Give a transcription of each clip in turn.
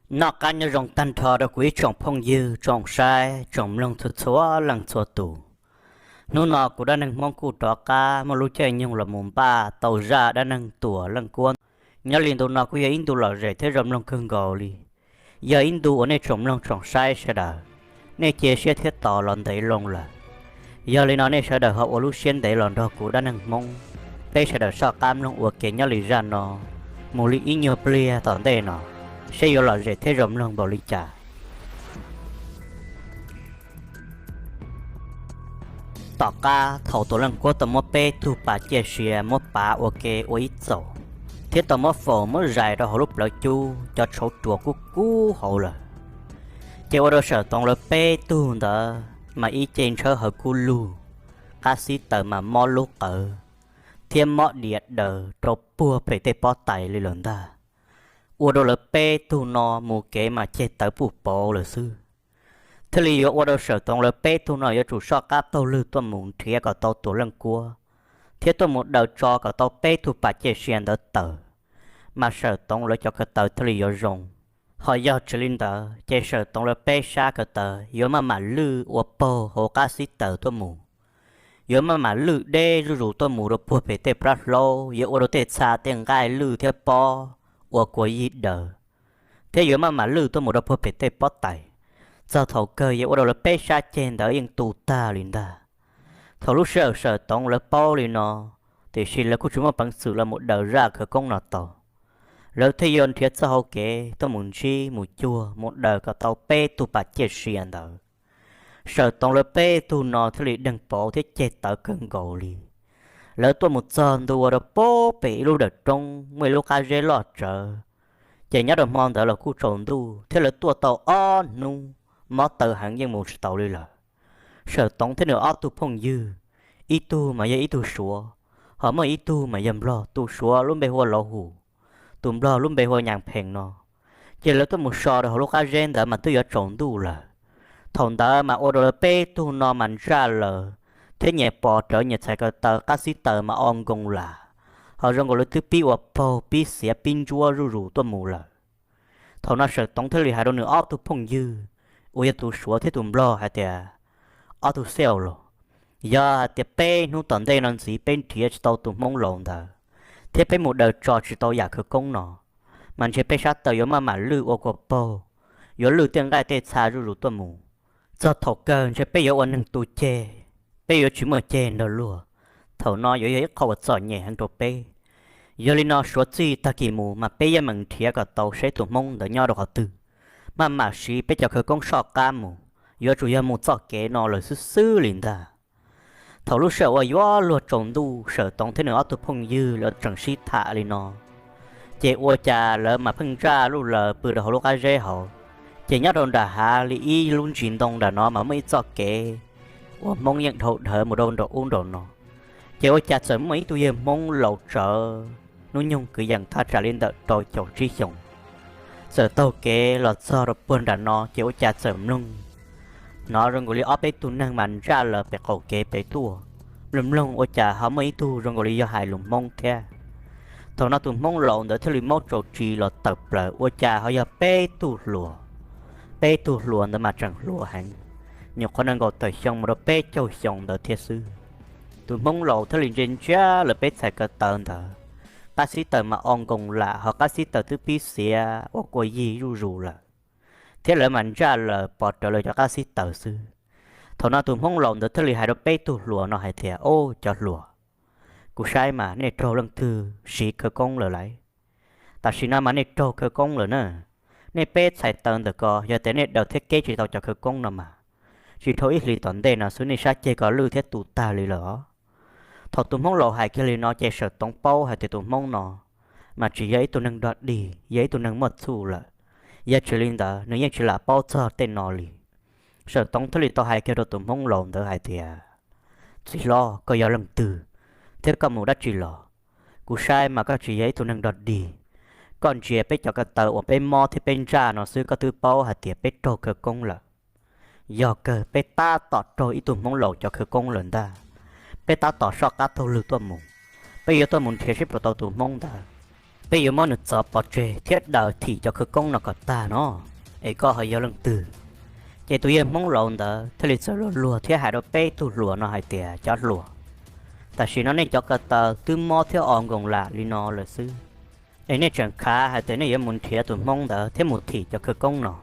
Noj qab nyob zoo tag nrho rau kuv ib tsoom phooj ywg, tsoom saib, tsoom mloog txhua txhua leej txhua tus. Hnub no kuv Dab Neeg Hmoob kuj rov qab muaj lub caij nyoog los mus npaj tau zaj dab neeg Tuam Leej Kuab. Nyob li ntu no kuj yog ib ntu lom zem thiab zoo mloog kawg nkaus li. Yog ib ntu uas nej tsoom mloog tsoom saib sawv daws, nej cia siab thiab tos los ntev loo lawm. Yog li no nej sawv daws ho ua lub siab ntev los nrog kuv Dab Neeg Hmoob, peb sawv daws soj qab mloog ua ke nyob li zaj no mus li ib nyuag pliag tom ntej no, seb yuav lom zem thiab zoo mloog npaum li cas. Tom qab thaum Tuam Leej Kuab tau muab peb tug pas ciaj sia muab pav ua ke ua ib txaus, thiab tau muab faus muab zais rau hauv lub plawv cub, cov tshauv ruas kub kub hauv lawm, ces ua rau Sawm Toov lawv peb tug ntawd mas ib ce ntshawb hawv kub lug, qab xib taws mas mob lub qawv, thiab mob diav daws rau puag pem tej pob tais li lawm ntag. Ua rau lawv peb tug no mus kev mas ceg tawv puj pauv lawm xwb. Thiaj li yuav ua rau Sawm Toov lawv peb tug no yuav tsum soj qab taug lwg tuaj mus nrhiav kom tau Tuam Leej Kuab, thiab tuaj mus daws tso kom tau peb tug pas ciaj sia ntawd tawm, mas Sawm Toov lawv cov ko taw thiaj li yuav zoo. Ho yog tsis li ntawd ces Sawm Toov lawv peb sab ko taw yuav maj mam lwj ua paug hauv qab xib taws tuaj mus, yuav maj mam lwj deb zuj zus tuaj mus rau puag pem tej plab hlaub, yuav ua rau tej txha tej nqaij lwj thiab pob ua kua yig daws, thiab yuav maj mam lwj tuaj mus rau puag pem tej pob tais. Txog thaum kawg yuav ua rau lawv peb sab ceg ntawd yeej tu tag li ntag. Thaum lub sij hawm Sawm Toov lawv paub li no, tiam sis lawv kuj tsis muaj peev xwm los mus daws zaj khawv koob no tau. Lawv thiaj yuav nrhiav txoj hau kev tuaj mus ntsib mus cuag mus daws kom tau peb tug pas ciaj sia ntawd. Sawm Toov lawv peb tug no thiaj li deeg pauv thiab ceg tawv kawg nkaus li. Lawv tuaj mus txog ntua rau puag pem ib lub dawm roob muaj ib lub qab zeb loj tsawv, ces nyob rau hmo ntawd los kuj tsaus ntuj thiab lawv tuaj tau ob hnub, mob taw heev yeej mus tsis tau li lawm. Sawm Toov thiab nws ob tug phooj ywg, ib tug mas yog ib tug Suav, ho muaj ib tug mas yog Nplog, tus Suav lub npe hu ua Lauv Hum, tus Nplog lub npe hu ua Nyas Phees no. Ces lawv tuaj mus so rau hauv lub qab zeb ntawd mas twb yuav tsaus ntuj lawm. Thaum ntawd mas ua rau lawv peb tug no mas ntsaj lawm, thiab nyias pom rawv nyias txhais ko taw qab xib taws mas o nkoos lam, ho zoo nkaus li twb pib ua paug pib xiav pib ntsuab zuj zus tuaj mus lawm. Thaum no Sawm Toov thiaj li hais rau nws ob tug phooj ywg uas yog tus Suav thiab tus Nplog hais tias, ob tug xib hwb los, yog hais tias peb hnub tom ntej no ntxiv peb nrhiav tsis tau tus Hmoob laus ntawd, thiab peb mus daws tso tsis tau yam khawv koob no, mas ntshe peb sab taw yuav maj mam lwj ua kua paug, yuav lwj tej nqaij tej txha zuj zus tuaj mus. Txog thaum kawg ntshe peb yuav ua neeg tu ceg, peb yuav tsis muaj ceg nrog luag. Thaum no yuav yog ib qho uas txom nyem heev rau peb. Yog li no suav txij tag kis mus mas peb yeej meem nrhiav kom tau seb tus Hmoob ntawd nyob rau qhov twg, maj mam siv peb cov khawv koob soj qab mus, yuav tsum yog mus txoj kev no lawm xwb xwb li ntag. Thaum lub sij hawm uas yuav luag tsaus ntuj, Sawm Toov thiab nws ob tug phooj ywg lawv tseem sib tham li no, ces ua cas lawv mas pheej ntsaj luj laws pw rau hauv lub qab zeb hauv. Ces nyob rau nram hav li ib lub ntsis ntoo nram no mas muaj ib txoj kev uas Hmoob yeej dhau dhawv mus rau nraum ub nraum no. Ces ua cas txawm muaj ib tug yawg Hmoob laus tsawv, hnub nyoog kwv yees thaj tsam li ntawm rau caum tsib xyoos, txawm taug kev los txog rau puag nram no, ces ua cas txawm mloog hnov zoo nkaus li ob peb tug neeg mas ntsaj laws pem qaum kev pem tuaj. Mloog mloog ua cas ho muaj ib tug zoo nkaus li yog hais lus Hmoob thiab. Thaum no tus Hmoob laus ntawd thiaj li maub tsaus tsis los tawm plaws, ua cas ho yog peb tug hluas. Peb tug hluas ntawd mas tseem hluas heev, nyuam qhuav nees nkaum tawm xyoo mus rau peb caug xyoo ntawd thiab xwb. Tus Hmoob laus thiaj li ntsia ntsia lawv peb txhais ko taw ntawd, qab xib taws mas o nkoos lam, ho qab xib taws twb pib xiav ua kua yig zuj zus lawm, thiab lawv mas ntsaj laws pov rawv lawv cov qab xib taws xwb. Thaum no tus Hmoob laus ntawd thiaj li hais rau peb tug hluas no hais tias, Au, cov hluas, kuv saib mas nej raug leej twg siv khawv koob lawm lauj? Tam sim no mas nej raug khawv koob lawm na. Nej peb txhais taw ntawm ko, yog tias nej daws thiab keb tsis tau cov khawv koob no mas, tsis dhau ib hlis tom ntej no xwb nej sab ceg ko lwj thiab tu tag li lawm os. Thaum tus Hmoob laus hais kiag li no ces Sawm Toov paub hais tias tus Hmoob no mas tsis yog ib tug neeg dog dig, yog ib tug neeg muaj txuj lawm. Yog tsis li ntawd nws yeej tsis lam paub txog tej no li. Sawm Toov thiaj li tau hais kiag rau tus Hmoob laus ntawd hais tias, Txiv hlob, koj yog leej twg thiab koj mus dab tsi los? Kuv saib mas koj tsis yog ib tug neeg dog dig. Koj ntsia peb cov ko taw uas peb mob thiab peb ntsaj no xwb koj twb paub hais tias peb raug khawv koob lawm. Yog kawg peb tab tom raug ib tug Hmoob laus cov khawv koob lawm ntag. Peb tab tom soj qab taug lwg tuaj mus. Peb yuav tuaj mus nrhiav seb puas tau tus Hmoob ntawd. Peb yuav muab nws txov pov tseg thiab daws thim cov khawv koob no kom tag no, es koj ho yog leej twg? Ces tus yawg Hmoob laus ntawd thiaj li txawm luag luag thiab hais rau peb tug hluas no hais tias, Cov hluas, tam sim no nej cov ko taw twb mob thiab o nkoos lam li no lawm xwb, es nej tseem khav hais tias nej yuav mus nrhiav tus Hmoob ntawd thiab mus thim cov khawv koob no.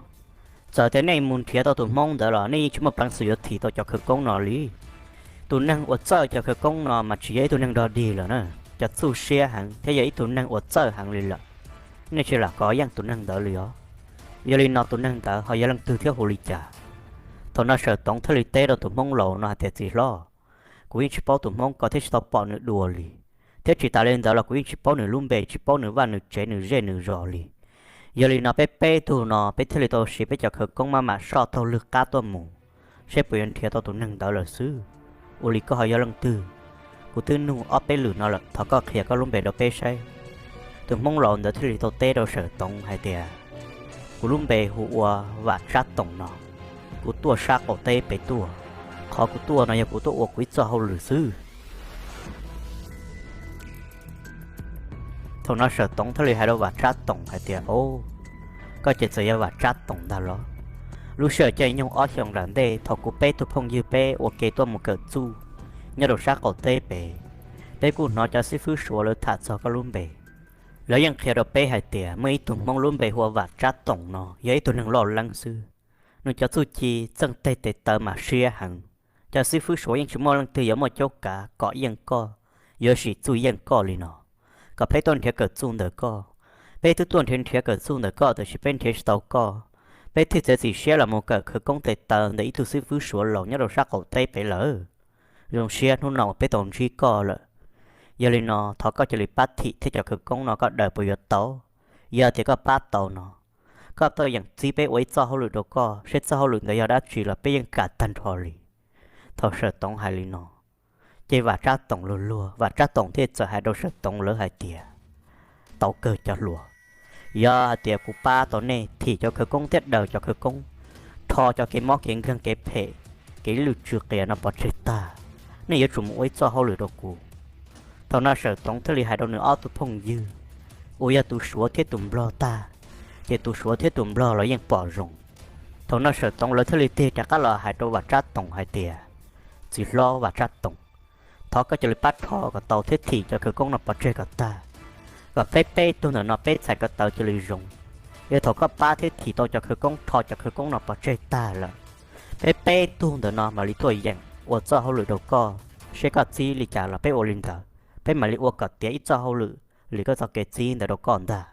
Txawm tias nej mus nrhiav tau tus Hmoob ntawd los nej yeej tsis muaj peev xwm yuav thim tau cov khawv koob no li. Tus neeg uas txawj cov khawv koob no mas tsis yog ib tug neeg dog dig lawm na, cov txuj siab heev thiab yog ib tug neeg uas txawj heev li lawm. Nej tsis lam kov yeej tus neeg ntawd li os. Yog li no tus neeg ntawd ho yog leej twg thiab hu li cas? Thaum no Sawm Toov thiaj li teb rau tus Hmoob laus no hais tias, Txiv hlob, kuv yeej tsis paub tus Hmoob ko thiab tsis tau pom nws dua li, thiab tsis tas li ntawd los kuv yeej tsis paub nws lub npe, tsis paub nws vaj nws tsev nws zej nws zos li. Yog li no peb peb tug no peb thiaj li tau siv peb cov khawv koob maj mam soj taug lwg qab tuaj mus, seb puas yuav nrhiav tau tus neeg ntawd lawm xwb. Ua li koj ho yog leej twg? Kuv twb nug ob peb lwm no lawm, thov koj qhia koj lub npe rau peb saib. Tus Hmoob laus ntawd thiaj li tau teb rau Sawm Toov hais tias, Kuv lub npe hu ua Vam Tsab Toom no, kuv tuaj sab qaum teb pem tuaj. Qhov kuv tuaj no yog kuv tuaj ua kuv ib txoj hauj lwm xwb. Thaum no Sawm Toov thiaj li hais rau Vam Tsab Toom hais tias, Au, koj ces txawm yog Vam Tsab Toom ntag los? Lub sij hawm caij nyoog ob xyoos nram ntej thaum kuv peb tug phooj ywg peb ua ke tuaj mus kawm txuj nyob rau sab qaum teb pem, peb kuj hnov cov xib fwb Suav lawv tham txog koj lub npe. Lawv yeej qhia rau peb hais tias muaj ib tug Hmoob lub npe hu ua Vam Tsab Toom no yog ib tug neeg loj leeb xwb. Nws cov txuj ci txeej teg tes taw mas siab heev. Cov xib fwb Suav yeej tsis muaj leej twg yuav muaj cuab kav kom yeej koj, yuav sim txuj yeej koj li no, kom peb tuaj nrhiav kawm txuj ntawm koj. Peb twb tuaj nrhiav nrhiav kawm txuj ntawm koj tiam sis peb nrhiav tsis tau koj. Peb thiaj txiav txim siab los mus kawm khawv koob tes taw ntawm ib tug xib fwb Suav laus nyob rau sab qaum teb pem lawm. Zoo siab hnub no uas peb tau ntsib koj lawm. Yog li no thov koj cia li pab thim thiab cov khawv koob no koj daws puas yuav tau. Yog tias koj pab tau no, koj tuaj yeem txib peb ua ib txoj hauj lwm rau koj, seb txoj hauj lwm ntawd yog dab tsi los peb yeej kam tag nrho li. Thaum Sawm Toov hais li no, ces Vam Tsab Toom luag luag, Vam Tsab Toom thiaj txawm hais rau Sawm Toov lawv hais tias, Tau kawg cov hluas, yog hais tias kuv pab tau nej thim cov khawv koob thiab daws cov khawv koob, rho cov kev mob kev nkeeg kev phem, kev lwj tsw qias no pov tseg tag, nej yuav tsum mus ua ib txoj hauj lwm rau kuv. Thaum no Sawm Toov thiaj li hais rau nws ob tug phooj ywg, uas yog tus Suav thiab tus Nplog tag, ces tus Suav thiab tus Nplog los yeej pom zoo. Thaum no Sawm Toov lawv thiaj li tig rov qab los hais rau Vam Tsab Toom hais tias, Txiv hlob Vam Tsab Toom, thov koj cia li pab rho kom tau thiab thim cov khawv koob no pov tseg kom tag, kom peb peb tug ntawm no peb txhais ko taw cia li zoo. Yog thaum koj pab thiab thim tau cov khawv koob, rho cov khawv koob no pov tseg tag lawm, peb peb tug ntawm no mam li tuaj yeem ua txoj hauj lwm rau koj, seb koj txib li cas los peb ua li ntawd, peb mam li ua kom tiav ib txoj hauj lwm li koj txoj kev txib ntawd rau koj ntag.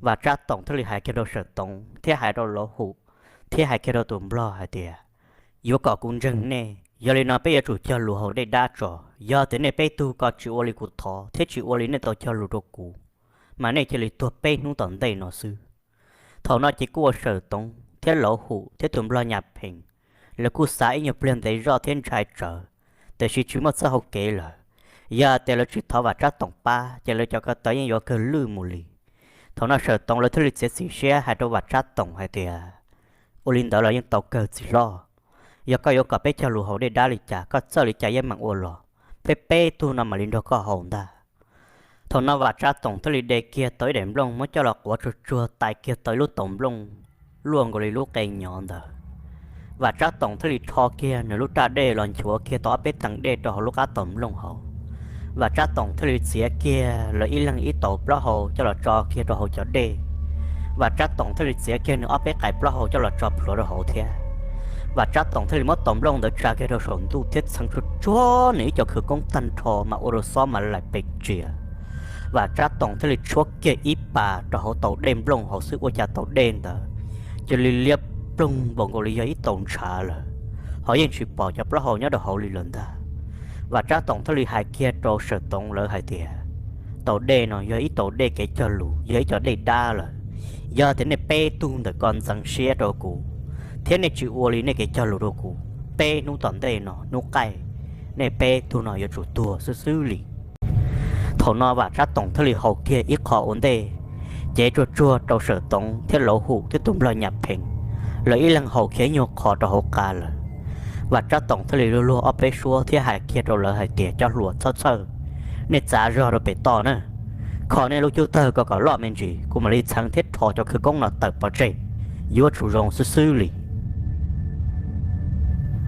Vam Tsab Toom thiaj li hais kiag rau Sawm Toov thiab hais rau Lauv Hum thiab hais kiag rau tus Nplog hais tias, Yuav kom kuv ntseeg nej, yog li no peb yuav tsum cog lus haus dej dab tso. Yog tias nej peb tug ko tsis ua li kuv thov thiab tsis ua li nej tau cog lus rau kuv, mas nej cia li tuag peb hnub tom ntej no xwb. Thaum no ces kuj ua Sawm Toov thiab Lauv Hum thiab tus Nplog Nyas Phees, lawv kuj xav ib nyuag pliag ntev zoj thiab ntshai tsawv, tiam sis tsis muaj txoj hau kev lawm. Yog tias lawv tsis thov Vam Tsab Toom pab ces lawv cov ko taw yeej yuav kawg lwj mus li. Thaum no Sawm Toov lawv thiaj li txiav txim siab hais rau Vam Tsab Toom hais tias, Ua li ntawd los yeej tau kawg txiv hlob. Yog koj yuav kom peb cog lus haus dej dab li cas, koj txawj li cas yeej meem ua los, peb peb tug no mam li nrog koj haus ntag. Thaum no Vam Tsab Toom thiaj li de kiag tau ib daim nplooj muab coj los quav tsuag tsuag tais kiag tau ib lub taus nplooj luaj nkaus li lub qe nyov ntawd. Vam Tsab Toom thiaj li rho kiag nws lub raj dej los nchuav kiag tau ob peb teev dej rau hauv lub qab taus nplooj hauv. Vam Tsab Toom thiaj li txiav kiag lawv ib leeg ib taus plaub hau coj los tso kiag rau hauv cov dej. Vam Tsab Toom thiaj li txiav kiag nws ob peb qais plaub hau coj los tso plhuav rau hauv thiab. Vam Tsab Toom thiaj li muab taus nplooj ntawd tsa kiag rau saum ntuj thiab txheev tsuag tsuag nws ib co khawv koob tag nrho mas ua rau xob mas laim pes tsias. Vam Tsab Toom thiaj li tshuab kiag ib pas rau hauv taus dej nplooj hauv xwb ua cas taus dej ntawd cia li liab ploog npaum nkaus li yog ib taus ntshav lawm, ho yeej tsis pom cov plaub hau nyob rau hauv li lawm ntag. Vam Tsab Toom thiaj li hais kiag rau Sawm Toov lawv hais tias, Taus dej no yog ib taus dej kev cog lus, yog ib co dej dab lawm. Yog tias nej peb tug ntawm ko ntxeev siab rau kuv, thiab nej tsis ua li nej kev cog lus rau kuv, peb hnub tom ntej no hnub qaij, nej peb tug no yuav tsum tuag xwb xwb li. Thaum no Vam Tsab Toom thiaj li haus kiag ib qho ua ntej, cev tsuag tsuag rau Sawm Toov thiab Lauv Hum thiab tus Nplog Nyas Phees, lawv ib leeg haus kiag ib nyuag qho rau hauv qa lawm. Vam Tsab Toom thiaj li luag luag ob peb suab thiab hais kiag rau lawv hais tias, Cov hluas, txhob txhawj, nej txav zog rau pem toj na. Kho nej lub cub tawg kom kom loj me ntsis, kuv mam li txheev thiab rho cov khawv koob no tawm pov tseg, yuav tsum zoo xwb xwb li.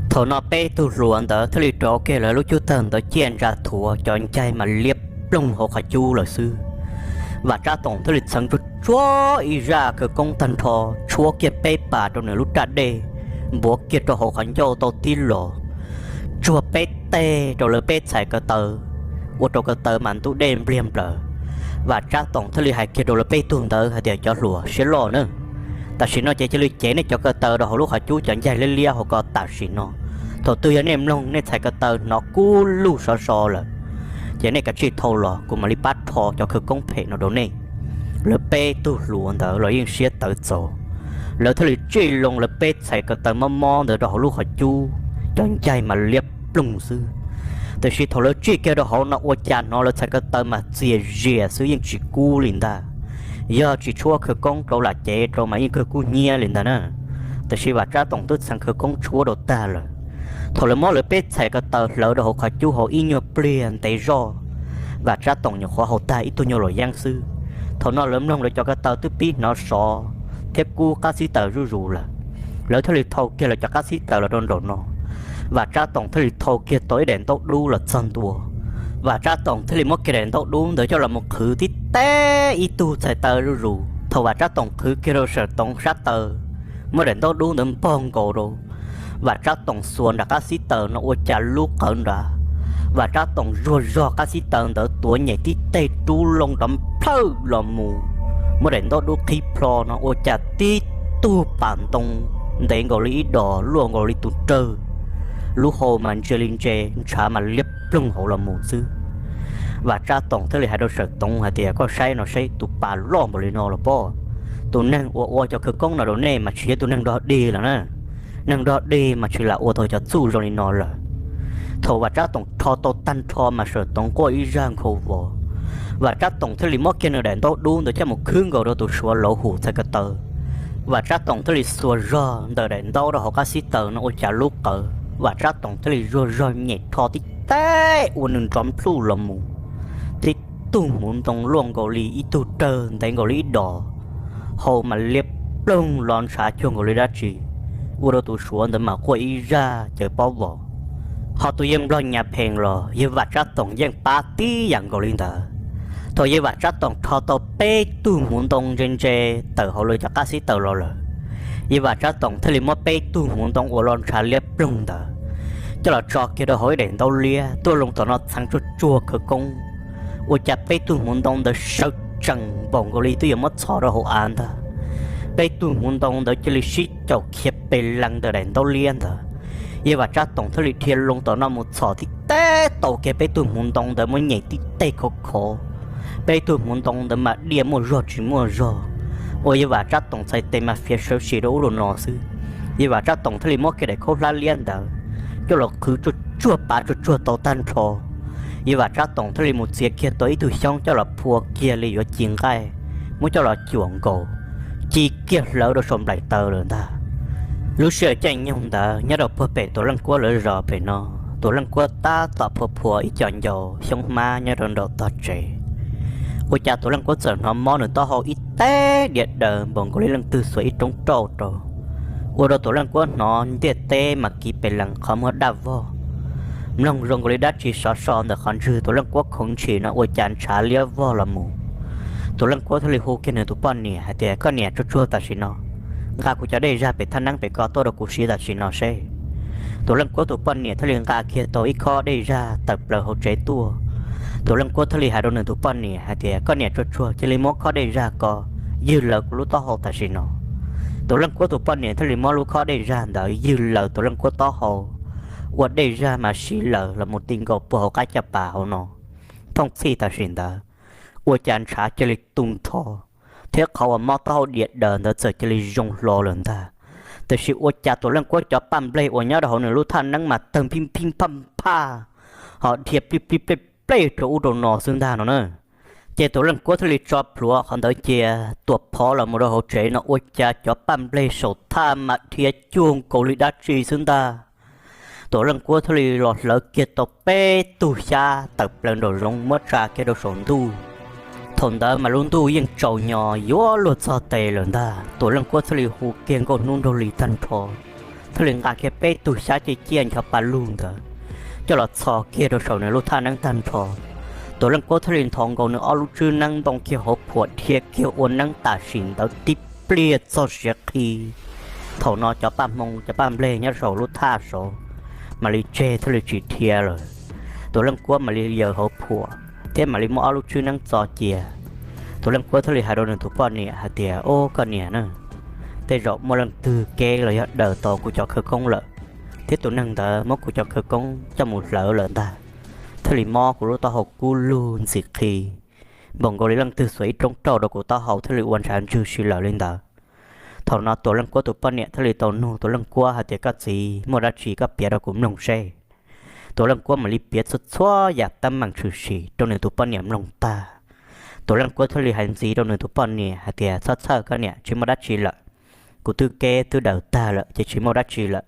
Thaum no peb tug hluas ntawd thiaj li rau kiag lawv lub cub tawg ntawd ciaj ntsa thuav, cov ncaig mas liab ploog hauv qhov cub lawm xwb. Vam Tsab Toom thiaj li txheev tsuag tsuag ib zaj khawv koob tag nrho, tshuab kiag peb pas rau nws lub raj dej, npuav kiag rau hauv qhov ncauj tau tib los, tsuag peb teg rau lawv peb txhais ko taw, ua rau ko taw mas ntub dej npliag nplaws. Vam Tsab Toom thiaj li hais kiag rau lawv peb tug ntawd hais tias, Cov hluas siab loj na, tam sim no ces cia li cev nej cov ko taw rau hauv lub qhov cub cov ncaig liab liab hauv ko tam sim no. Thaum twg yog nej mloog nej txhais ko taw hnov kub lug sov so lawm, ces nej kav tsij thau los, kuv mam li pab rho cov khawv koob phem no rau nej. Lawv peb tug hluas ntawd los yeej siab tawv txaus, lawv thiaj li tsij loo lawv peb txhais ko taw mob mob ntawd rau hauv lub qhov cub, cov ncaig mas liab ploog xwb. Tiam sis thaum lawv tsij kiag rau hauv no ua cas hnov lawv txhais ko taw mas txias zias xwb, yeej tsis kub li ntag. Yog tsis tshuab khawv koob rau lam cev rau mas yeej kawg kub hnyiab li ntag na. Tiam sis Vam Tsab Toom twb txheev khawv koob tshuab rau tag lawm. Thaum lawv muab lawv peb txhais ko taw hlawv rau hauv qhov cub hauv ib nyuag pliag ntev zoj, Vam Tsab Toom nyuam qhuav haus tag ib tug nyuag luam yeeb xwb. Thaum no lawv mloog lawv cov ko taw twb pib hnov sov thiab kub qab xib taws zuj zus lawm. Lawv thiaj li thau kiag lawv cov qab xib taws los rau nraum no. Vam Tsab Toom thiaj li thau kiag tau ib daim ntaub dub los txog ntua. Vam Tsab Toom thiaj li muab kiag daim ntaub dub ntawd coj los mus qhwv tib teb ib tug txhais taw zuj zus. Thaum Vam Tsab Toom qhwv kiag rau Sawm Toov sab taw, muab daim ntaub dub ntawd npog nkaus rau, Vam Tsab Toom xuas nram qab xib taws no ua cas lub qawv nrad, Vam Tsab Toom zuag zog qab xib taws ntawd tuav nyem tib teg rub loo rov nplhawj los mus, muab daim ntaub dub qhib plho no ua cas tib tug pam ntoo ntev nkaus li ib dos luaj nkaus li tus rawg, lub hau mas ntsia li ntse, ntshav mas liab ploog hauv los mus xwb. Vam Tsab Toom thiaj li hais rau Sawm Toov hais tias, Koj saib no saib, tus pas loj npaum li no los pob, tus neeg uas ua cov khawv koob no rau nej mas tsis yog tus neeg dog dig los na. Neeg dog dig mas tsis lam ua tau cov txuj zoo li no lawm. Thaum Vam Tsab Toom rho tau tag nrho mas Sawm Toov quaj ib zaj nkhaus vos. Vam Tsab Toom thiaj li muab kiag nws daim ntaub dub ntawd coj mus khwb nkaus rau tus Suav lauv hum txhais ko taw. Vam Tsab Toom thiaj li xuas zog ntawm daim ntaub rau hauv qab xib taws no ua cas lub qawv, Vam Tsab Toom thiaj li zuag zog nyem rho tib teg ua nws nrov nplhuj los mus. Tib tug hmuv ntoo luaj nkaus li ib tug rawg ntev nkaus li ib dos, hau mas liab ploog los ntshav cuag nkaus li dab tsi, ua rau tus Suav ntawd mas quaj ib zaj cawv pob vos. Ho tus yawg Nplog Nyas Phees los yawg Vam Tsab Toom yeej pab tib yam nkaus li ntawd. Thaum yawg Vam Tsab Toom rho tau peb tug hmuv ntoo ntse ntse tawm hauv lawv cov qab xib taws los lawm, yawg Vam Tsab Toom thiaj li muab peb tug hmuv ntoo uas los ntshav liab ploog ntawd coj los tso kiag rau hauv ib daim ntaub liab tuaj loo tom no txheev tsuag tsuag khawv koob. Ua cas peb tug hmuv ntoo ntawd sawv tsees npaum nkaus li twb yuav muab txhos rau hauv av ntag. Peb tug hmuv ntoo ntawd cia li sib caum khiav pes lees ntawm daim ntaub liab ntawd. Yawg Vam Tsab Toom thiaj li dhia loo tom no mus txhos tib teg tau kiag peb tug hmuv ntoo ntawd muab nyem tib teg khov khov. Peb tug hmuv ntoo ntawd mas diaj muaj zog tsis muaj zog, ua yawg Vam Tsab Toom txhais tes mas fiav sawv sim rau ub rau no xwb. Yawg Vam Tsab Toom thiaj li muab kiag daim khaub hlab liab ntawd coj los qhwv tsuag tsuag pav tsuag tsuag tau tag nrho. Yawg Vam Tsab Toom thiaj li mus txiav kiag tau ib tug xyoob coj los phua kiag li yuav ci nqaij, muab coj los cuam nkaus, ci kiag hlawv rau saum nplaim taws lawm ntag. Lub sij hawm caij nyoog ntawd nyob rau puag pem Tuam Leej Kuab lawv zos pem no, Tuam Leej Kuab tab tom phua phua ib co ncau xyoob hmab nyob rau nraum tog tsev. Ua cas Tuam Leej Kuab txawm hnov mob nws taub hau ib teg diav daws npaum nkaus li leej twg xuas ib roob rauj rau, ua rau Tuam Leej Kuab hnov ntiaj teb mas kiv pes lees qhov muag daj vog. Mloog zoo nkaus li dab tsi sov so ntawm qhov ntswg Tuam Leej Kuab khoov ntshis no ua cas ntshav liab vog los mus. Tuam Leej Kuab thiaj li hu kiag nws tus poj niam hais tias, Koj niam, tsuag tsuag tam sim no, nqa kuv cov dej zaj pem thaj neeb pem ko tuaj rau kuv siv tam sim no seb. Tuam Leej Kuab tus poj niam thiaj li nqa kiag tau ib khob dej zaj tawm plaws hauv tsev tuaj. Tuam Leej Kuab thiaj li hais rau nws tus poj niam hais tias, Koj niam, tsuag tsuag cia li muab khob dej zaj ko ywg lawv kuv lub taub hau tam sim no. Tuam Leej Kuab tus poj niam thiaj li muab lub khob dej zaj ntawd ywg lawv Tuam Leej Kuab taub hau, ua dej zaj mas siv lawm los mus ti nkaus puag hauv qab caj pas hauv no. Thooj txhij tam sim ntawd, ua cas ntshav cia li tu nrho, thiab qhov uas mob taub hau diav daws ntawd txawm cia li zoo hlo lawm ntag. Tiam sis ua cas Tuam Leej Kuab cov paj nplej uas nyob rau hauv nws lub thaj neeb mas tawg phij phij phaj phaj, ho dhia plij plij plej plej rau ub rau no xwb ntag no na. Ces Tuam Leej Kuab thiaj li tso plhuav qhov ntawd cia, tuam phov los mus rau hauv tsev no ua cas cov paj nplej saum thaj mas dhia cuag nkaus li dab tsi xwb ntag. Tuam Leej Kuab thiaj li los hlawv kiag tau peb tug xyab tawm plaws nraum zoov muab tsa kiag rau saum ntuj. Thaum ntawd mas lub ntuj yeej tsaus nyo yuav luag txog tes lawm ntag. Tuam Leej Kuab thiaj li hu kiag Nkauj Hnub Nraug Lis tag nrho, thiaj li nqa kiag peb tug xyab ciaj ciaj ncho pa lug ntawd coj los txhos kiag rau saum nws lub thaj neeb tag nrho. Tuam Leej Kuab thiaj li nthos nkaus nws ob lub tswb neeb ntoo kiag hauv phuam dhia kiag ua neeb tam sim ntawd tib pliag txog siav qhi. Thaum no cov paj hmoo cov paj nplej nyob saum lub thaj saud mam li tseg thiaj li tsis dhia lawm. Tuam Leej Kuab mam li yaws hauv phuam thiab mam li muab ob lub tswb neeb txo cia. Tuam Leej Kuab thiaj li hais rau nws tus poj niam hais tias, Ub, koj niam na, tej zaum muaj leej twg kev los yog daws tau kuv cov khawv koob lawm, thiab tus neeg ntawd muab kuv cov khawv koob coj mus hlawv lawm ntag, thiaj li mob kuv lub taub hau kub lug ntxim qhi, npaum nkaus li leej twg xuas ib roob rauj rau kuv taub hau thiaj li ua ntshav ntswg si lawm li ntawd. Thaum no Tuam Leej Kuab tus poj niam thiaj li tau nug Tuam Leej Kuab hais tias, Koj txiv, muaj dab tsi koj piav rau kuv mloog seb. Tuam Leej Kuab mam li piav txhua txhua yam teeb meem tshwm sim rau nws tus poj niam mloog tag. Tuam Leej Kuab thiaj li hais ntxiv rau nws tus poj niam hais tias, Txhob txhawj koj niam, tsis muaj dab tsi lawm. Kuv twb kev twb daws tag lawm ces tsis muaj dab tsi lawm.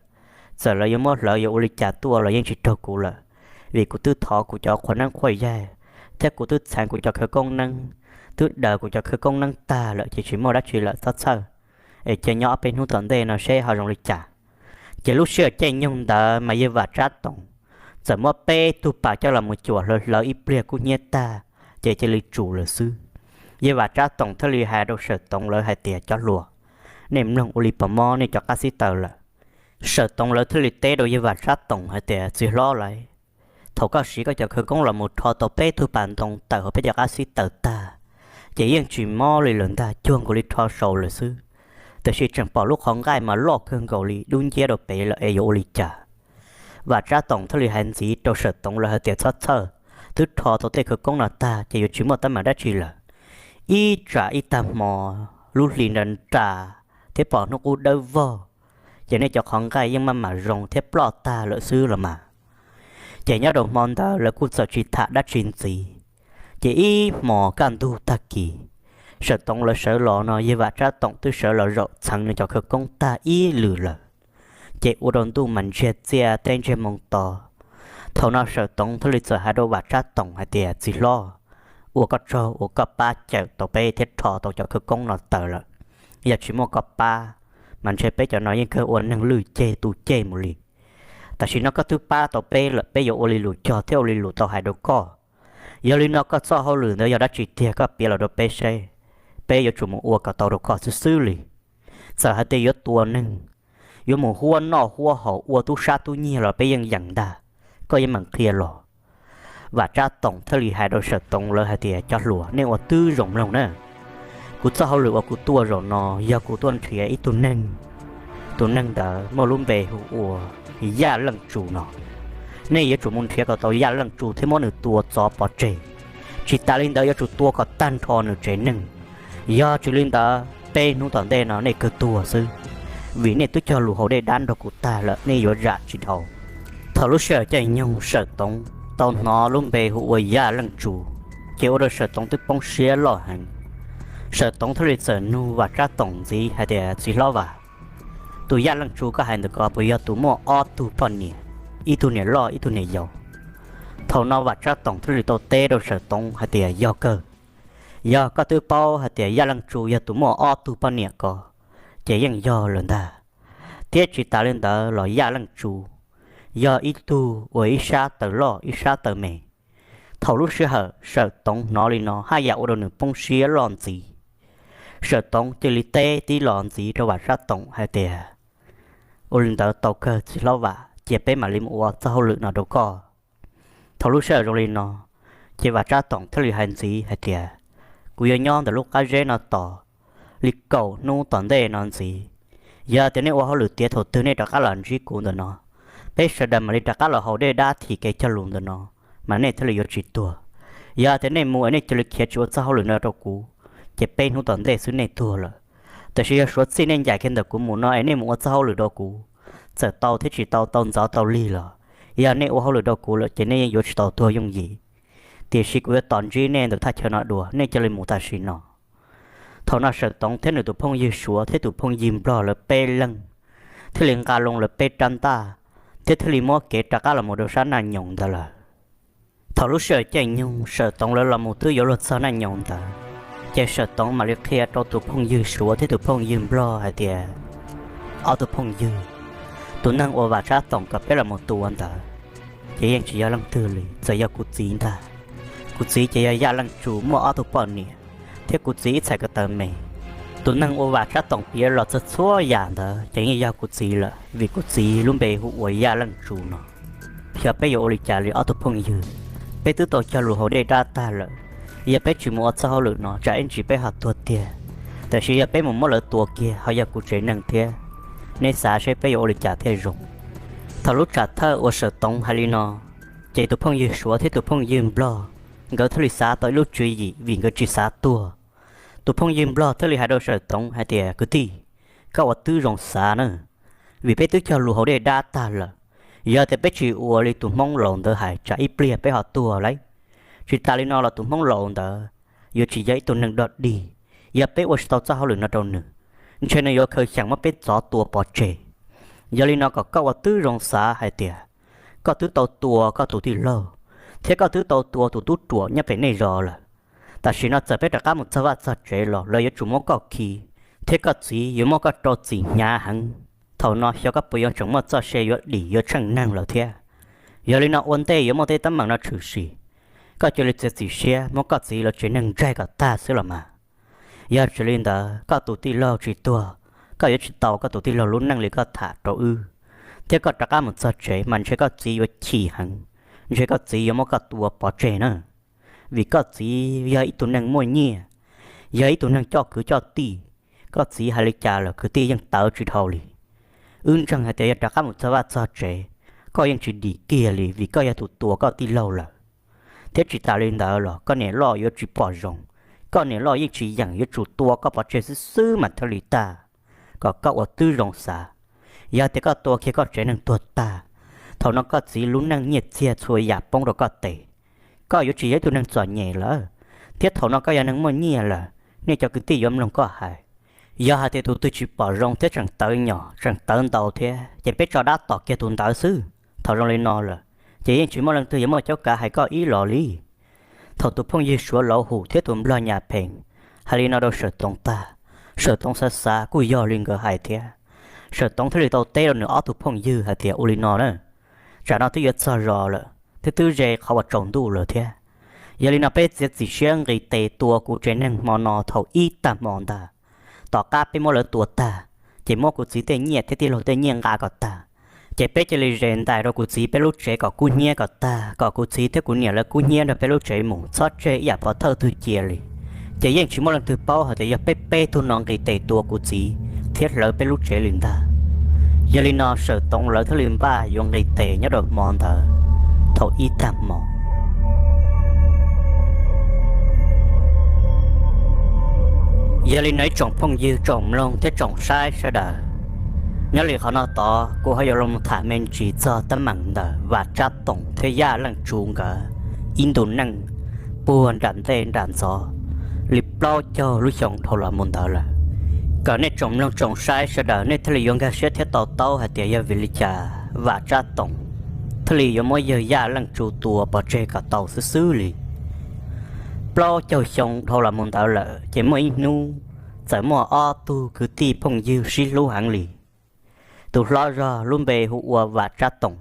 Txawm lawv yuav muab hlawv yuav ua li cas tuaj los yeej tsis raug kuv lawm, vim kuv twb thov kuv cov qhua neeb qhua yaig thiab kuv twb txheev kuv cov khawv koob neeb, twb daws kuv cov khawv koob neeb tag lawm ces tsis muaj dab tsi lawm, txhob txhawj, es cia nyob ob peb hnub tom ntej no seb ho zoo li cas. Ces lub sij hawm caij nyoog ntawd mas yawg Vam Tsab Toom txawm muab peb tug pas coj los mus cuam hlawv hlawv ib pliag kub hnyiab tag, ces cia li tsum lawm xwb. Yawg Vam Tsab Toom thiaj li hais rau Sawm Toov lawv hais tias, Cov hluas, nej mloog ua li puas mob nej cov qab xib taws lawm? Sawm Toov lawv thiaj li teb rau yawg Vam Tsab Toom hais tias, Txiv hlob lawv, thaum koj siv koj cov khawv koob los mus rho tau peb tug pas ntoo tawm hauv peb cov qab xib taws tag, ces yeej tsis mob li lawm ntag, cuag nkaus li rho saud lawm xwb. Tiam sis tseem pom lub qhov nqaij mas loj kawg nkaus li dub nciab rau pem lawm es yuav ua li cas? Vam Tsab Toom thiaj li hais ntxiv rau Sawm Toov lawv hais tias, Txhob txhawj, twb rho tau tej khawv koob no tag ces yuav tsis muaj teeb meem dab tsi lawm. Ib tsam ib tag hmo lub hli nra nra thiab pom hnub qub dawb vog, ces nej cov qhov nqaij yeej maj mam zoo thiab ploj tag lawm xwb los mas. Ces nyob rau hmo ntawd lawv kuj txawm tsis tham dab tsi ntxiv. Ces ib hmos kaj ntug tag kis, Sawm Toov lawv sawv los no yawg Vam Tsab Toom twb sawv los zaum txheev nws cov khawv koob tag ib lwm lawm. Ces ua rau ntuj mas ntsiag txiaj teb ntsiag moo to. Thaum no Sawm Toov thiaj li txawm hais rau Vam Tsab Toom hais tias, Txiv hlob, ua koj tsaug uas koj pab cawm tau peb thiab rho tau cov khawv koob no tawm lawm. Yog tsis muaj koj pab, mas ntshe peb cov no yeej kawg ua neeg lwj ceg tu ceg mus li. Tam sim no koj twb pab tau peb lawm, peb yuav ua li lus cog thiab ua li lus tau hais rau koj. Yog li no koj txoj hauj lwm ntawd yog dab tsi tiag koj piav los rau peb seb, peb yuav tsum mus ua kom tau rau koj xwb xwb li. Txawm hais tias yuav tua neeg, yuav mus huab noj huab haus ua tub sab tub nyiag los peb yeej yeem ntag, koj yeej meem qhia los. Vam Tsab Toom thiaj li hais rau Sawm Toov lawv hais tias, Cov hluas, nej ua tib zoo mloog na. Kuv txoj hauj lwm uas kuv tuaj zaum no yog kuv tuaj nrhiav ib tug neeg. Tus neeg ntawd muaj lub npe hu ua Yaj Leej Tsu no. Nej yuav tsum mus nrhiav kom tau Yaj Leej Tsu thiab muab nws tua txov pov tseg. Tsis tas li ntawd yuav tsum tua kom tag nrho nws tsev neeg. Yog tsis li ntawd peb hnub tom ntej no nej kawg tuag xwb, vim nej twb cog lus haus dej dab nrog kuv tag lawm, nej yuav zam tsis dhau. Thaum lub sij hawm caij nyoog Sawm Toov tau hnov lub npe hu ua Yaj Leej Tsu, ces ua rau Sawm Toov twb poob siab loj heev. Sawm Toov thiaj li txawm nug Vam Tsab Toom ntxiv hais tias, Txiv hlob Vam, tus Yaj Leej Tsu koj hais ntawm ko puas yog tus muaj ob tug poj niam, ib tug niam loj ib tug niam yau? Thaum no Vam Tsab Toom thiaj li tau teb rau Sawm Toov hais tias, Yog kawg. Yog koj twb paub hais tias Yaj Leej Tsu yog tus muaj ob tug poj niam ko, ces yeej yog lawm ntag. Thiab tsis tas li ntawd los Yaj Leej Tsu yog ib tug uas ib sab taw loj ib sab taw me. Thaum lub sij hawm Sawm Toov hnov li no haj yam ua rau nws poob siab loj ntxiv. Sawm Toov cia li teb tib los ntxiv rau Vam Tsab Toom hais tias, Ua li ntawd tau kawg txiv hlob Vam, cia peb mam li mus ua txoj hauj lwm no rau koj. Thaum lub sij hawm zoo li no, ces Vam Tsab Toom thiaj li hais ntxiv hais tias, Kuv yuav nyob ntawm lub qab zeb no tos li kaum hnub tom ntej no ntxiv. Yog tias nej ua hauj lwm tiav thaum twg nej rov qab los ntsib kuv ntawm no, peb sawv daws mam li rov qab los haus dej dab thim kev cog lus ntawm no, mas nej thiaj li yuav tsis tuag. Yog tias nej mus es nej cia li khiav tsis ua txoj hauj lwm no rau kuv, ces peb hnub tom ntej xwb nej tuag lawm. Tiam sis yog suav txij nej ncaim kiag ntawm kuv mus no es nej mus ua txoj hauj lwm rau kuv, txawm tau thiab tsis tau, tau ntxov tau lig los, yog nej ua hauj lwm rau kuv lawm ces nej yeej yuav tsis tau tuag yooj yim. Tiam sis kuv yuav tos ntsib nej ntawm thaj chaw no dua, nej cia li mus tam sim no. Thaum no Sawm Toov thiab nws tus phooj ywg Suav thiab tus phooj ywg Nplog lawv peb leeg thiaj li nqa loo lawv peb rab ntaj, thiab thiaj li muab kev rov qab los mus rau sab Naj Nyoos ntawd lawm. Thaum lub sij hawm caij nyoog Sawm Toov lawv los mus twb yuav luag txog naj nyoos ntawd, ces Sawm Toov mam li qhia rau tus phooj ywg Suav thiab tus phooj ywg Nplog hais tias, ob tug phooj ywg, tus neeg uas Vam Tsab Toom kom peb los mus tua ntawd, ces yeej tsis yog leej twg li, txawm yog kuv txiv ntag. Kuv txiv ces yog Yaj Leej Tsu muaj ob tug poj niam, thiab kuv txiv ib txhais ko taw me. Tus neeg uas Vam Tsab Toom piav los txog txhua yam ntawd ces yeej yog kuv txiv lawm, vim kuv txiv lub npe hu ua Yaj Leej Tsu no. Xyov peb yuav ua li cas li ob tug phooj ywg, peb twb tau cog lus haus dej dab tag lawm. Yog peb tsis mus ua txoj hauj lwm no tsam ib ntsis peb ho tuag tiag, tiam sis yog peb mus muab lawv tua kiag ho yog kuv tsev neeg thiab. Nej xav seb peb yuav ua li cas thiaj zoo? Thaum lub tsam thawj uas Sawm Toov hais li no, ces tus phooj ywg Suav thiab tus phooj ywg Nplog nkawd thiaj li xav tau ib lub tswv yim vim nkawd tsis xav tuag. Tus phooj ywg Nplog thiaj li hais rau Sawm Toov hais tias, kwv tij, koj ua twb zoo xav na, vim peb twb cog lus haus dej dab tag lawm. Yog tias peb tsis ua li tus Hmoob laus ntawd hais tsam ib pliag peb ho tuag lawm. Tsis tas li no los tus Hmoob laus ntawd yuav tsis yog ib tug neeg dog dig. Yog peb ua tsis tau txoj hauj lwm no rau nws, ntshe nws yuav khaws xyeem muab peb txov tua pov tseg. Yog li no kom koj ua twb zoo xav hais tias koj twb tau tua koj tus tij laug, thiab koj twb tau tua tus tub ruam nyob pem nej zos lawm. Tam sim no txawm peb rov qab mus txog vaj txog tsev los lawv yuav tsum muab koj khi, thiab koj txiv yuav muab koj rau txim hnyav heev. Thaum no xyov koj puas yuav tseem muaj txoj sia yuav dim yuav tsheej neeg lawm thiab. Yog li no ua ntej yuav muaj tej teeb meem no tshwm sim, koj cia li txiav txim siab muab koj txiv lawv tsev neeg ntsaig kom tag xwb los mas. Yog tsis li ntawd koj tus tij laug tsis tuag, koj yuav tsis tau koj tus tij laug lub neej li koj tham rau wb, thiab koj rov qab mus txog tsev mas ntshe koj txiv yuav chim heev, ntshe koj txiv yuav muab koj tua pov tseg na. Vim koj txiv yog ib tug neeg muaj nyiaj, yog ib tug neeg coj kwv coj tij, koj txiv hais li cas los kwv tij yeej tawv tsis dhau li. Wb ntseeg hais tias yog rov qab mus txog vaj txog tsev, koj yeej tsis dim kiag li vim koj yog tus tua koj tij laug lawm. Thiab tsis tas li ntawd los koj niam loj yuav tsis pom zoo, koj niam loj yeej tsis yeem yuav tsum tua koj pov tseg xwb xwb mas thiaj li tag. Kom koj ua twb zoo xav, yog tias koj tua kiag koj tsev neeg tuag tag, thaum no koj txiv lub neej nyiaj txiag txhua yam poob rau koj tes, koj yuav tsis yog ib tug neeg txom nyem lawm, thiab thaum no koj yog neeg muaj nyiaj lawm, nej cov kwv tij yuav mloog koj hais. Yog hais tias tus twg tsis pom zoo thiab tseem tawv nyom tseem tawv ntau thiab ces peb tso dab tom kiag tus ntawd xwb. Thaum zoo li no lawm ces yeej tsis muaj leej twg yuav muaj cuab kav hais koj ib los li. Thaum tus phooj ywg Suav Lauv Hum thiab tus Nplog Nyas Phees hais li no rau Sawm Toov tag, Sawm Toov xav xav kuj yog li nkawd hais thiab. Sawm Toov thiaj li tau teb rau nws ob tug phooj ywg hais tias, ua li no na, tsam no twb yuav txog zos lawm thiab twb ze qhov uas tsaus ntuj lawm thiab. Yog li no peb txiav txim siab nqis tes tua kuv tsev neeg hmo no thaum ib tag hmo ntag. Tom qab peb muab lawv tua tag, ces muab kuv txiv tej nyiaj thiab tij laug tej nyiaj nqa kom tag, ces peb cia li zes ntais rau kuv txiv peb lub tsev kom kub hnyiab kom tag, kom kuv txiv thiab kuv niam lawv kub hnyiab nrog peb lub tsev mus, txhob tseg ib yam pov thawj twg cia li. Ces yeej tsis muaj leej twg paub hais tias yog peb peb tug no nqis tes tua kuv txiv thiab hlawv peb lub tsev li ntag. Yog li no Sawm Toov lawv thiaj li npaj yuav nqis tes nyob rau hmo ntawd thaum ib tag hmo. Yog li no ib tsoom phooj ywg tsoom mloog thiab tsoom saib sawv daws, nyob li qhov no tod kuv ho yuav los tham me ntsis txog teeb meem ntawm Vam Tsab Toom thiab Yaj Leej Tsu nkawd ib ntu neej puag nram ntej nram ntxov li plaub caug lub xyoo dhau los mus ntawd lawm. Kom nej tsoom mloog tsoom saib sawv daws nej thiaj li yuav nkag siab thiab to taub hais tias yog vim li cas Vam Tsab Toom thiaj li yuav muab yawg Yaj Leej Tsu tua pov tseg kom tau xwb xwb li. Plaub caug xyoo dhau los mus ntawd lawm ces muaj ib hnub txawm muaj ob tug kwv tij phooj ywg sib hlub heev li. Tus hlob zog lub npe hu ua Vam Tsab Toom,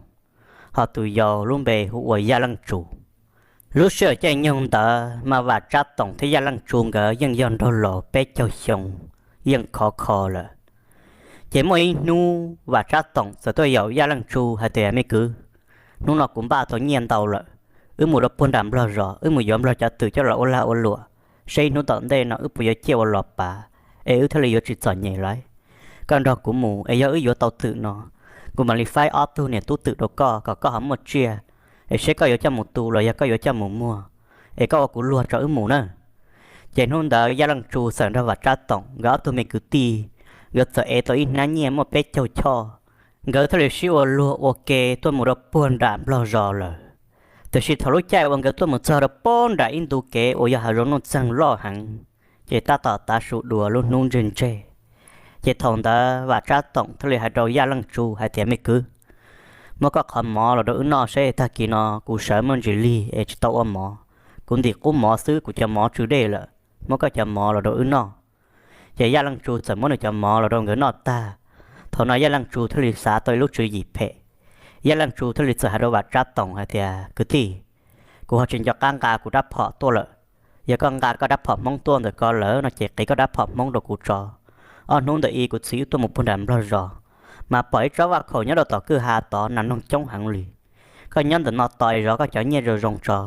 ho tus yau lub npe hu ua Yaj Leej Tsu. Lub sij hawm caij nyoog ntawd mas Vam Tsab Toom thiab Yaj Leej Tsu nkawd yeej yog nraug laus peb caug xyoo, yeej khov kho lawm. Ces muaj ib hnub Vam Tsab Toom txawm tuaj yaum Yaj Leej Tsu hais tias, me kwv, hnub no kuv npaj tau nyiaj ntau lawm, wb mus rau puag nram Nplog zos, wb mus yuav Nplog cov twm coj los ua lag ua luam, seb ib hnub tom ntej no wb puas yuav ciaj ua los pav, es wb thiaj li yuav tsis txom nyem lawm. Koj nrog kuv mus es yog wb yuav tau twm no, kuv mam li faib ob tug niam tub twm rau koj kom koj ho muaj tsiaj, es seb koj yuav coj mus tu los yog koj yuav coj mus muag, es koj ua kuv luag tso wb mus na. Ces hnub ntawd Yaj Leej Tsu txawm nrog Vam Tsab Toom nkawd ob tug me kwv tij, nkawd txawm ev tau ib hnab nyiaj muaj peb caug choj, nkawd thiaj li sib ua luag ua ke tuaj mus rau puag nram Nplog zos lawm. Tiam sis thaum lub caij uas nkawd tuaj mus txog rau puag nram ib ntu kev uas yog hav zoov nuj txeeg loj heev, ces tab tom tav su dua lub hnub ntseg ntseg. Ces thaum ntawd Vam Tsab Toom thiaj li hais rau Yaj Leej Tsu hais tias, me kwv, muab koj qhov mov los rau wb noj seb, tag kis no kuv sawv muaj ntsis lig es tsis tau ua mov. Kuv ntim qub mov xwb kuv cov mov tsw dej lawm, muab koj cov mov los rau wb noj. Ces Yaj Leej Tsu txawm muab nws cov mov los rau nkawd noj tag. Thaum no Yaj Leej Tsu thiaj li xav tau ib lub tswv yim phem. Yaj Leej Tsu thiaj li txawm hais rau Vam Tsab Toom hais tias, kwv tij, kuv ho tsis nco qab nqa kuv rab phom tuaj lawm. Yog koj nqa koj rab phom Hmoob tuaj ntawm ko lawm no ces qiv koj rab phom Hmoob rau kuv tso. Ob hnub ntawm i kuv txiv wb tuaj mus puag nram Nplog zos, mas pom ib tsob vaj khaum nyob rau tom kwj ha tod nas noog coob heev li. Koj nyob ntawm no tos zov koj cov nyiaj zoo zoo tso.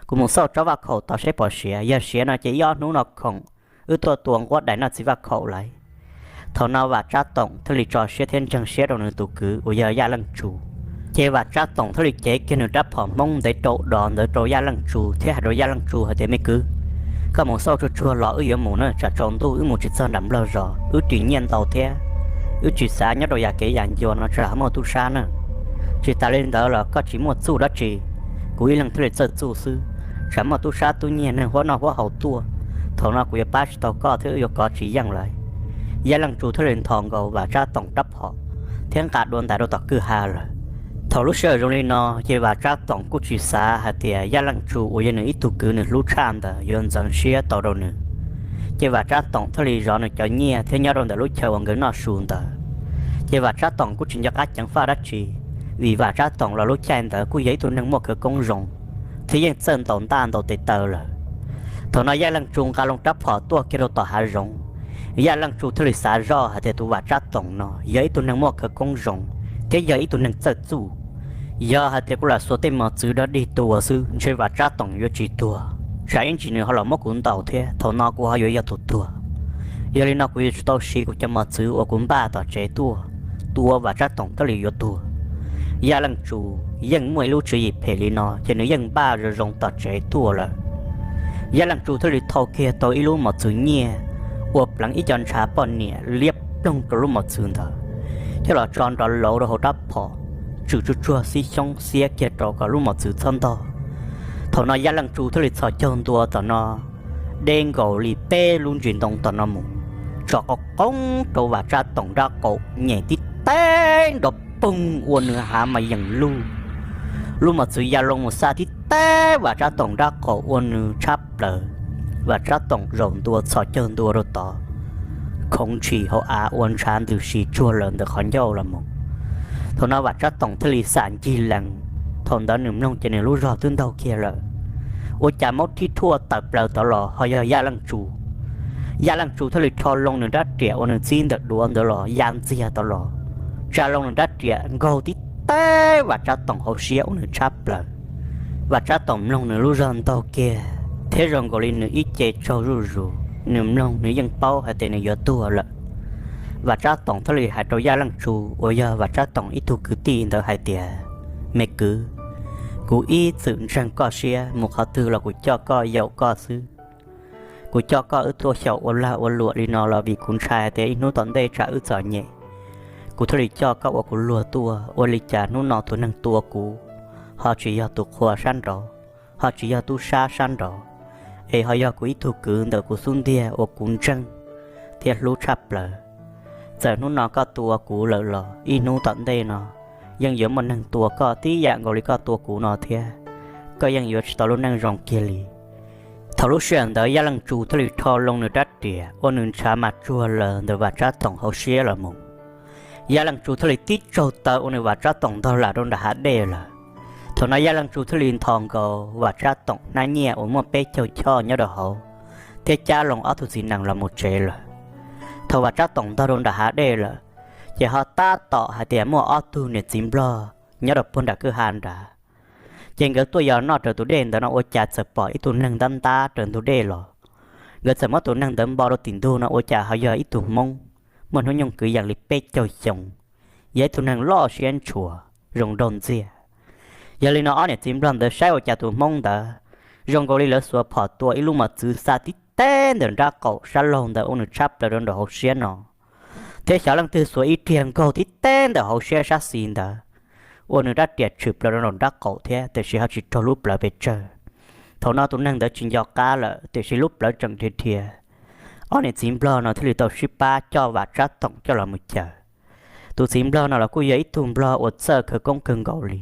Kuv mus xauj tsob vaj khaum tod seb pom siav, yog siav no ces ib ob hnub no khoom wb tuaj tua nquab dais noj txiv vaj khaum lawm. Thaum no Vam Tsab Toom thiaj li tso siab thiab ntseeg siab rau nws tus kwv uas yog Yaj Leej Tsu. Ces Vam Tsab Toom thiaj li cev kiag nws rab phom Hmoob ntev rau dov ntawd rau Yaj Leej Tsu thiab hais rau Yaj Leej Tsu hais tias, me kwv, koj mus xauj tsuag tsuag los wb yuav mus na, tsam tsaus ntuj wb mus tsis txog nram Nplog zos, wb ris nyiaj ntau thiab wb tsis xav nyob rau yam kev yam ncua no tsam ho muaj tub sab na. Tsis tas li ntawd los koj tsis muaj txuj dab tsi, kuv ib leeg thiaj li txawj txuj xwb, tsam muaj tub sab tub nyiag neeg huab noj huab haus tuaj, thaum no kuv yuav pab tsis tau koj thiab wb yuav kov tsis yeej lawm. Yaj Leej Tsu thiaj li nthos nkaus Vam Tsab Toom rab phom thiab nqa dua ntais rau tom kwj ha lawm. Thaum lub sij hawm zoo li no ces Vam Tsab Toom kuj tsis xav hais tias Yaj Leej Tsu uas yog nws ib tug kwv nws hlub tshaj ntawd yuav ntxeev siab tau rau nws. Ces Vam Tsab Toom thiaj li zov nws cov nyiaj thiab nyob rau ntawm lub chaw uas nkawd noj su ntawd. Ces Vam Tsab Toom kuj tsis nco qab ceev faj dab tsi, vim Vam Tsab Toom los lub caij ntawd kuj yog ib tug neeg muaj khawv koob zoo thiab yeej txawj ntaus ntaj ntaus tes taw lawm. Thaum no Yaj Leej Tsu nqa loo rab phom tuaj kiag rau tom hav zoov, Yaj Leej Tsu thiaj li xav zoj hais tias tus Vam Tsab Toom no yog ib tug neeg muaj khawv koob zoo thiab yog ib tug neeg txawj txuj. Yog hais tias kuv lam xuas tej mos txwv dog dig tua xwb ntshe Vam Tsab Toom yuav tsis tuag, tsam ib ntsis nws ho los muab kuv ntaus thiab thaum no kuv ho yuav yog tus tuag. Yog li no kuv yuav tsum tau siv kuv cov mos txwv uas kuv npaj tom tsev tuaj, tua Vam Tsab Toom thiaj li yuav tuag. Yaj Leej Tsu yeej muaj ib lub tswv yim phem li no ces nws yeej npaj zoo zoo tom tsev tuaj lawm. Yaj Leej Tsu thiaj li thau kiag tau ib lub mos txwv nyiaj uas pleev ib co ntshav poj niam liab ploog rau lub mos txwv ntawd, coj los tso nrov lauv rau hauv rab phom, tswm tsuag tsuag xib xyoob xiab kiag rau kom lub mos txwv txhob ntog. Thaum no Yaj Leej Tsu thiaj li txhos caug ntua tom no, de nkaus li peb lub ntsis ntoo tom no mus, tso qoob qoob rau Vam Tsab Toom nrab qaum nyem tib teg nrov poog ua nws hav mas yees luj. Lub mos txwv ya loo mus xa tib teg Vam Tsab Toom nrab qaum ua nws tshab plaws. Vam Tsab Toom zaum ntua txhos caug ntua rau tod, khoov ntshis hauv av ua ntshav ntws si tsuag lawm ntawm qhov ncauj los mus. Thaum no Vam Tsab Toom thiaj li xam ncig lees, thaum ntawd nws mloog ces nws lub zog twb ntaug kiag lawm. Ua cas maub thib thuaj tawm plaws tod los ho yog Yaj Leej Tsu. Yaj Leej Tsu thiaj li rho loo nws rab riam uas nws txib ntawm duav ntawd los ya ntxiag tod los, tsa loo nws rab riam nkaug tib teg Vam Tsab Toom hauv siab ua nws tshab plaws. Vam Tsab Toom mloog nws lub zog ntaug kiag thiab zoo nkaus li nws ib ce tsaug zuj zus, nws mloog nws yeej paub hais tias nws yuav tuag lawm. Vam Tsab Toom thiaj li hais rau Yaj Leej Tsu uas yog Vam Tsab Toom ib tug kwv tij ntawd hais tias, me kwv, kuv ib txwm ntseeg koj siab, mus qhov twg los kuv coj koj yaum koj xwb. Kuv coj koj wb tuaj xyaum ua lag ua luam li no los vim kuv ntshai hais tias ib hnub tom ntej tsam wb txom nyem, kuv thiaj li coj koj ua kuv luag tuaj. Ua li cas hnub no tus neeg tua kuv ho tsis yog tus qhua sab nraud, ho tsis yog tub sab sab nraud, es ho yog kuv ib tug kwv ntawm kuv xub ntiag uas kuv ntseeg thiab hlub tshaj plaws. Txawm hnub no koj tua kuv lawm los ib hnub tom ntej no yeej yuav muaj neeg tua koj tib yam nkaus li koj tua kuv no thiab, koj yeej yuav tsis tau lub neej zoo kiag li. Thaum lub sij hawm ntawd Yaj Leej Tsu thiaj li rho loo nws rab riam ua nws ntshav mas tsuag lawm ntawm Vam Tsab Toom hauv siab los mus. Yaj Leej Tsu thiaj li tib tsaug taw ua nws Vam Tsab Toom ntog lam rau nram hav dej lawm. Thaum no Yaj Leej Tsu thiaj li nthos nkaus Vam Tsab Toom hnab nyiaj uas muaj peb caug choj nyob rau hauv, thiab cab loo ob tug txiv nees los mus tsev lawm. Thaum Vam Tsab Toom ntog rau nram hav dej lawm, ces ho tab tom hais tias muaj ob tug niam txiv nplog nyob rau puag nram kwj ha nrad. Ces nkawd tuaj yos noj raws tus dej ntawd no ua cas txawm pom ib tug neeg ntab ntab raws ntug dej los. Nkawd txawm muab tus neeg ntawd npo rau tim ntug no ua cas ho yog ib tug Hmoob muaj hnub nyoog kwv yees li peb caug xyoo, yog ib tug neeg loj siab ntshua, zoo nraug ntxiag. Yog li no ob niam txiv nplog ntawd saib ua cas tus Hmoob ntawd zoo nkaus li lawv xuas phom tua ib lub mos txwv xa tib teg ntawm nrab qaum sab laug ntawd ua nws tshab plaws rau nraum hauv siab no, thiab xyov leej twg xuas ib riag nkaug tib teg ntawm hauv siab sab xis ntawd, ua nws rab riam tshwm plaws rau nraum nrab qaum thiab tiam sis ho tsis raug lub plawv pes tsawg. Thaum no tus neeg ntawd tsis nco qab lawm tiam sis lub plawv tseem dhia dhia. Ob niam txiv nplog no thiaj li tau sib pab coj Vam Tsab Toom coj los mus cawm. Tus txiv nplog no los kuj yog ib tug nplog uas txawj khawv koob kawg nkaus li.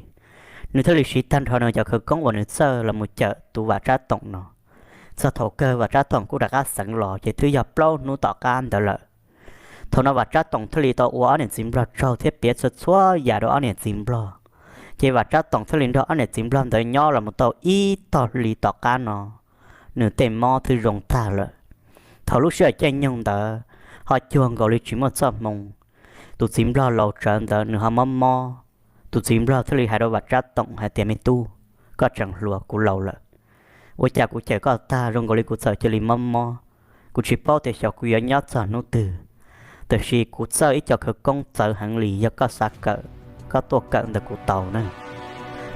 Nws thiaj li siv tag nrho nws cov khawv koob uas nws txawj los mus cawm tus Vam Tsab Toom no. Txog thaum kawg Vam Tsab Toom kuj rov qab xeev los ces twb yog plaub hnub tom qab ntawd lawm. Thaum no Vam Tsab Toom thiaj li tau ua ob niam txiv nplog tsaug thiab piav txhua txhua yam rau ob niam txiv nplog. Ces Vam Tsab Toom thiaj li nrog ob niam txiv nplog ntawd nyob los mus tau ib tog hli tom qab no, nws tej mob twb zoo tag lawm. Thaum lub sij hawm caij nyoog ntawd ho cuag nkaus li tsis muaj txoj hmoo, tus txiv nplog laus tsawv ntawd nws ho mob mob. Tus txiv nplog thiaj li hais rau Vam Tsab Toom hais tias, Me tub, koj tseem hluas, kuv laus lawm, ua cas kuv cawm koj tag zoo nkaus li kuv txawm cia li mob mob. Kuv tsis paub tias xyov kuv yuav nyob txog hnub twg, tiam sis kuv txawj ib co khawv koob txawv heev li, yog koj xav kawm, koj tuaj kawm ntawm kuv tau na.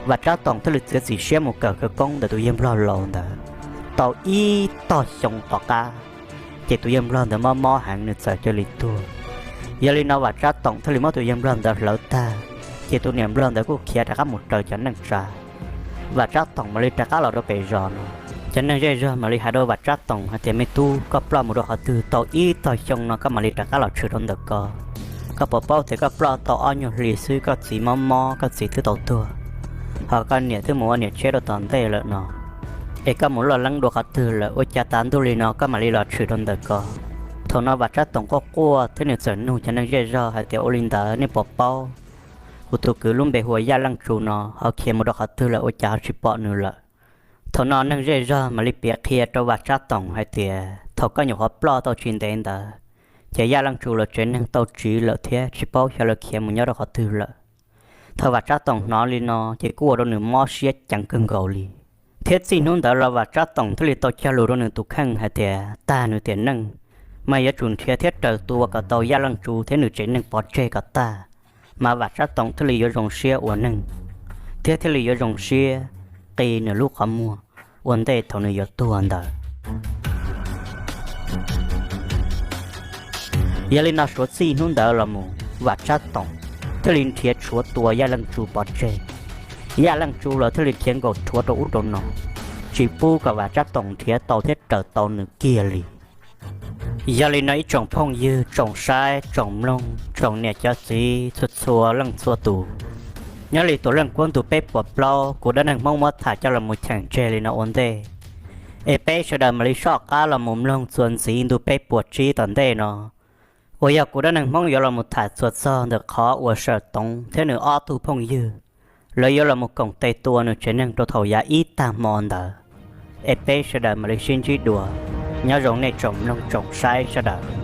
Vam Tsab Toom thiaj li txiav txim siab mus kawm khawv koob ntawm tus yawg nplog laus ntawd tau ib tog xyoo tom qab, ces tus yawg nplog ntawd mob mob heev nws txawm cia li tuag. Yog li no Vam Tsab Toom thiaj li muab tus yawg nplog ntawd hlawv tag, ces tus niam nplog ntawd kuj khiav rov qab mus raws cov neej tsa. Vam Tsab Toom mam li rov qab los rau pem zos no. Cov neeg zej zog mam li hais rau Vam Tsab Toom hais tias, Me tub, koj ploj mus rau qhov twg tau ib tog xyoo no koj mam li rov qab los tshwm rau ntawm ko? Koj puas paub tias koj ploj tau ob nyuag hli xwb koj txiv mob mob koj txiv twb tau tuag, ho koj niam twb mus ua niam tshiab rau tom ntej lawm no? Es koj mus loj leeb dua qhov twg lawm ua cas tav ntuj li no koj mam li los tshwm rau ntawm ko? Thaum no Vam Tsab Toom quaj quaj thiab nws txawm nug cov neeg zej zog hais tias, Ua li ntawd nej puas paub kuv tus kwv lub npe hu ua Yaj Leej Tsu no ho khiav mus rau qhov twg lawm ua cas ho tsis pom nws lawm? Thaum no neeg zej zog mam li piav qhia rau Vam Tsab Toom hais tias thaum koj nyuam qhuav ploj tau tsis ntev ntawd, ces Yaj Leej Tsu lawv tsev neeg tau tsiv lawm thiab tsis paub xyov lawv khiav mus nyob rau qhov twg lawm. Thaum Vam Tsab Toom hnov li no ces kuj ua rau nws mob siab ceev kawg nkaus li. Thiab txij hnub ntawd los Vam Tsab Toom thiaj li tau cog lus rau nws tus kheej hais tias tag nws tiam neej mas yuav tsum nrhiav thiab raws tua kom tau Yaj Leej Tsu thiab nws tsev neeg pov tseg kom tag, mas Vam Tsab Toom thiaj li yuav zoo siab ua neeg, thiab thiaj li yuav zoo siab qi nws lub qhov muag ua ntej thaum nws yuav tuag ntawd. Yog li no suav txij hnub ntawd los mus Vam Tsab Toom thiaj li nrhiav tshuav tua Yaj Leej Tsu pov tseg. Yaj Leej Tsu los thiaj li khiav nkaum rhuav rau ub rau no, tsis pub kom Vam Tsab Toom nrhiav tau thiab raws tau nws kiag li. Yog li no ib tsoom phooj ywg, tsoom saib, tsoom mloog, tsoom niam cov txiv txhua txhua leej txhua tus, nyob li tus leej kuab ntu peb puas plaub kuv dab neeg Hmoob muab tham coj los mus cheem tseg li no ua ntej, es peb sawv daws mam li soj qab los mus mloog txuas ntxiv ntu peb puas tsib tom ntej no, uas yog kuv dab neeg Hmoob yuav los mus tham txuas txog ntawm qhov uas Sawm Toov thiab nws ob tug phooj ywg lawv yuav los mus koom tes tua nws tsev neeg rau thaum yav ib tag hmo ntawd. Es peb sawv daws mam li sib ntsib dua. Nyob zoo nej tsoom mloog tsoom saib sawv daws.